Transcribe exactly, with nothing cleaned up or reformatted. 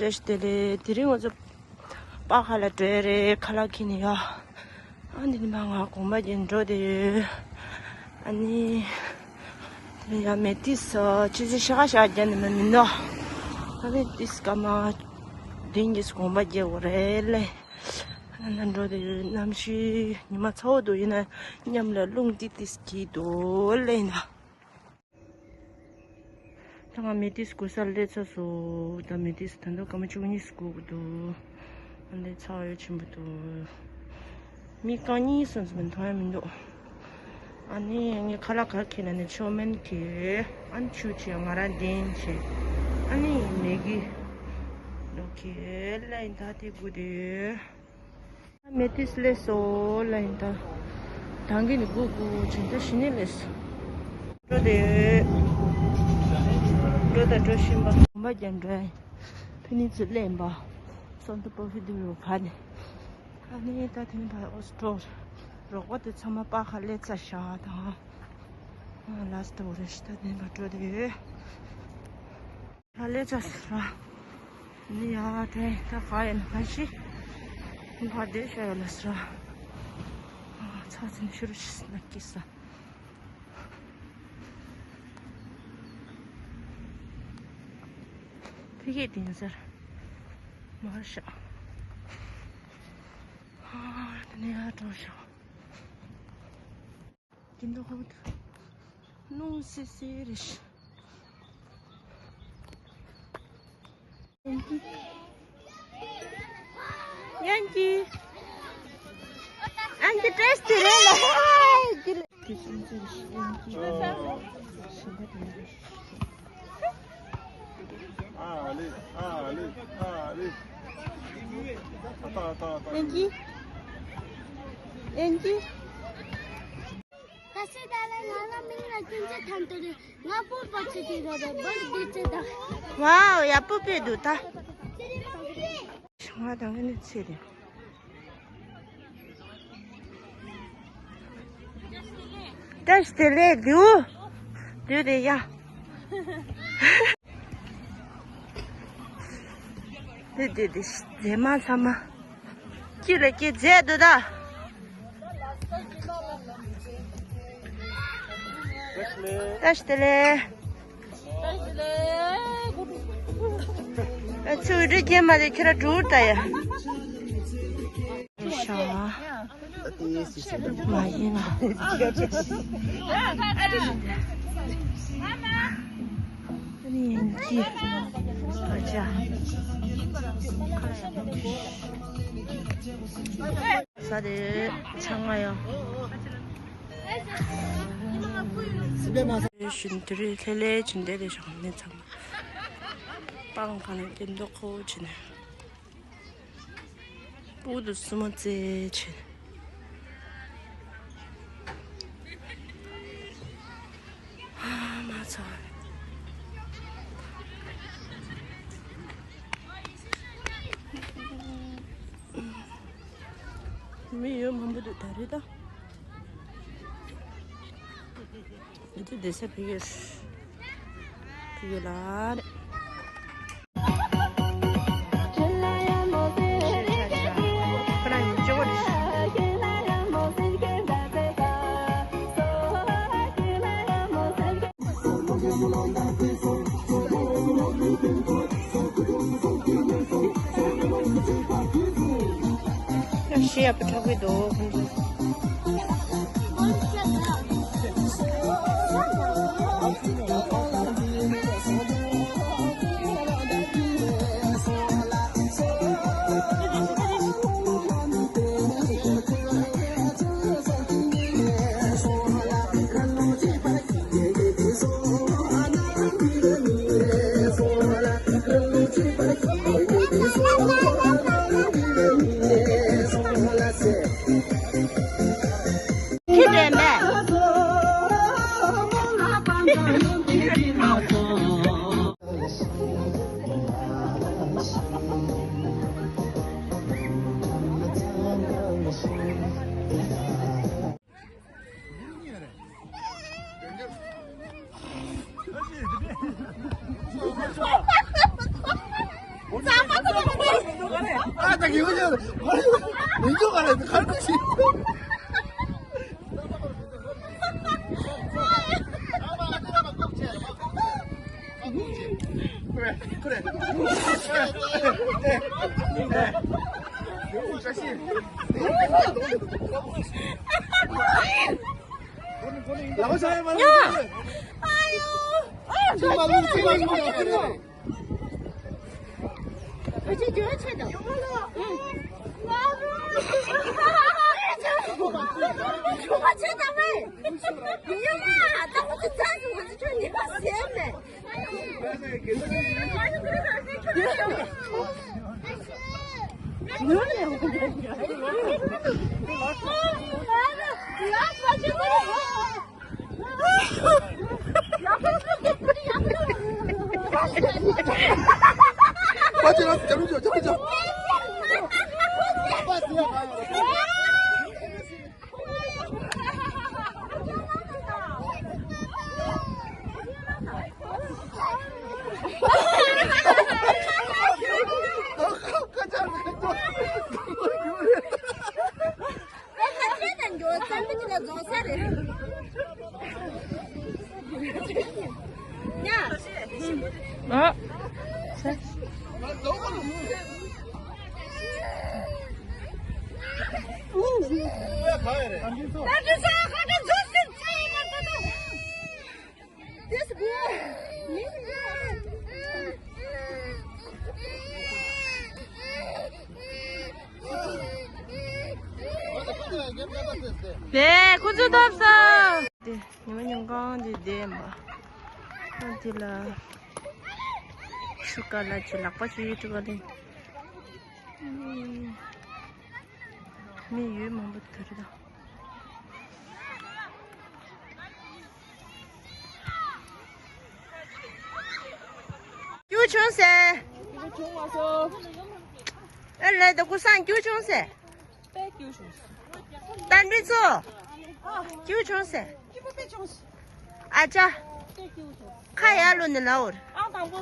བཀྲ་ཤིས་བདེ་ལེགས། དེ་རིང་ང་ཚོ་པར་ཁ་ལ་འགྲོ་ཡ་རེད། ཁ་ལག་འཁྱེར་ནས་ཡ། ཨ་འདི་ནི་མ་ང་དགོན་པ་རྒྱག་འགྲོ་བསྡད་ཡོད། ཨ་ནི་དེ་ནི་ཡ་མེ་ཏིས་ཆུ་ཚོད་ཕྱེད་ཀ་ཕྱེད་ཀ་བརྒྱབ་ནས་མ་མི་འདུག་ཨ་མེ་ཏིས་སྐར་མ་བདུན་གྱིས་དགོན་པ་རྒྱག་དགོས་རེད་ལེ། ཨ་ན་འགྲོ་བསྡད་ཡོད། གནམ་གཤིས་ཉི་མ་ཚ་བོ་འདུག་ཡིན་ན་མཉམ་ལ་རླུང་ཏིག་ཏིག་གིས་འདུག་ལེ་ཡིན་ན། ད་ང་མེ་ཏིས་སྐུ་སར་སླེབས་ཚར་སོང་། ད་མེ་ཏིས་ད་དུང་སྐར་མ་བཅུ་གཉིས་སུ་སྒུག་དགོས་འདུག་ཨ་ལས་ཚ་བ་ཡོད་ཆེན་པོ་འདུག་མི་རྐང་གཉིས་སོང་ཙམ་མཐོང་ཡ་མི་འདུག་ཨ་ནི་ངས་ཁ་ལག་ག་ཁྱེར་ལ་ནི་ཆོ་མེན་ཁྱེར། ཨ་ནི་ཆུ་ཁྱེར། ང་རང་གདན་ཁྱེར། ཨ་ནི་མེ་གི་ལོ་ཁྱེར་ལ་ཡིན། ད་དེ་སྒུག་བསྡད་ཡོད། མེ་ཏིས་སླེབས་སོང་ལ་ཡིན་ད། ད་གིན་ནི་སྒུག་སྒུག་བྱས་ད་གཞི་ནས་སླེབས་སོང་། འགྲོ་དེ་འགྲོ་ད་འགྲོ་བཞིན་པ། གོམ་པ་རྒྱག་འགྲོ་ཡིན། ཕི་ནི་ཚུར་སླེབས་ཡིན་པ། སོན་དུ་པོ་ཕི་དུ་ཡོད་ཕ་ནི། ཨ་ནི་ད་དེ་ནི་ཕ་ཨོ་སི་ཀྲོ། རོགས་པ་དེ་ཚང་མ་པར་ཁ་སླེབས་ཚར་ཤག་ད། ཨ་ལ་སི་ཏོ་རེ་ཤི་ད་དེ་ནི་ཕ་འགྲོ་དེ་ཡོད། ཧ་ལས་ཅག་སི་ར། ནི་ཡ་དྲན་ད་ག་ཡིན་ཕ་ཤི། ཕ་དེ་ཤ་ཡོད་ལ་སི་ར། ཚ་ཚིན་ཤུ་རུ་ཤི་ན་ཀི་ས། ཕི་ཁེ་དེ་ཡིན་ཟེར། མར་ཤ། དེ་ནས་ཡ་འགྲོ་ཤག་དེ་འདྲ་ཧོ་དུ། ནུང་སི་སི་རེ་ཤི། ཡན་ཀི། ཡན་ཀི་ཏྲེས་ཏི་རེ་ལ། ཨ་ལེ། ཨ་ལེ། ཨ་ལེ། ཨ་ཏ་ཨ་ཏ་ཨ་ཏ། ཨེན་ཅི། ཨེན་ཅི། ད་སེ་ད་ལ་ང་ལ་མིང་ལ་ཅུན་ཅི་ཐན་ཏོ་རེ། ང་སྤོ་པ་ཆེ་དེ་རོ་རེ་བར་དེ་ཅི་ད། ཝའོ་ཡ་སྤོ་པེ་འདུག་ད། ང་དང་ངེ་ནི་ཚེ་རེ། བཀྲ་ཤིས་བདེ་ལེགས་དུ། དུ་རེད་ཡ། དུ་དུ་དུ་རྗེས་མ་ཚང་མ། ཅི་ལ་ཅི་མཛད་འདུག་ད། བཀྲ་ཤིས་བདེ་ལེགས། ཨ་ཚུ་རི་རྗེས་མ་དེ་ཁྱེད་ར་འགྲུར་ད་ཡ། ཤ། མ་ཡིན་ན། ཨ་ནི་ཡིན་གྱི། ཨ་ཅག་ས་དེ་ཚང་མ་ཡོང་། ཞུན་དུ་རི་ལྷེ་ལྷེ་ཅིན་དེ་དེ་ཞང་ནི་ཚང་མ་པང་གང་ནས་དེ་མདོ་ཁོ་ཅིན་པུ་དུ་སུ་མོ་ཙེ་ཅིན། ཨ་མ་ཚ། མི་ཡོད་མང་པོ་འདུག་ད་རེད་ད། འདི་བསྡད་ས་ཕ་གིར། ཕ་གི་ལ་རེད། ཤི་ཡ་པ་དྲག་པོ་འདུག 이거 저, 아, 왼쪽 가라. 가는 거지. 그래, 그래. 나가자, 야! 아유! 아, 정말. 我去觉得菜的。嗯。我去大妹，你呀，当时站着我就觉得你好邪门。ཨ། དེ་ཁོ་ཚོས་ཐོབ་སོང་། དེ་ཉི་མ་ཉིན་གང་དེ་བསྡད་ཡིན་པ། ཨ་དེ་ལ་ཆུ་ཀ་ལ་ཆུ་ལག་པ་ཆུ་ཡིས་ཀྲུ་ག་ལེན། མི་ཡོད་མང་པོ་དེ་རེད་ད། སྐྱུར་བྱུང་ཟེར། ཨེ་ལས་ད་ཀུ་སང་སྐྱུར་བྱུང་ཟེར། དཔེ་སྐྱུར་བྱུང་། རྟ་མགྲིན་ཚོ། སྐྱུར་བྱུང་ཟེར། ཨ་ཅག་ཁ་ཡར་ལོ་ནི་ལའོར། ཨང་དང་པོ།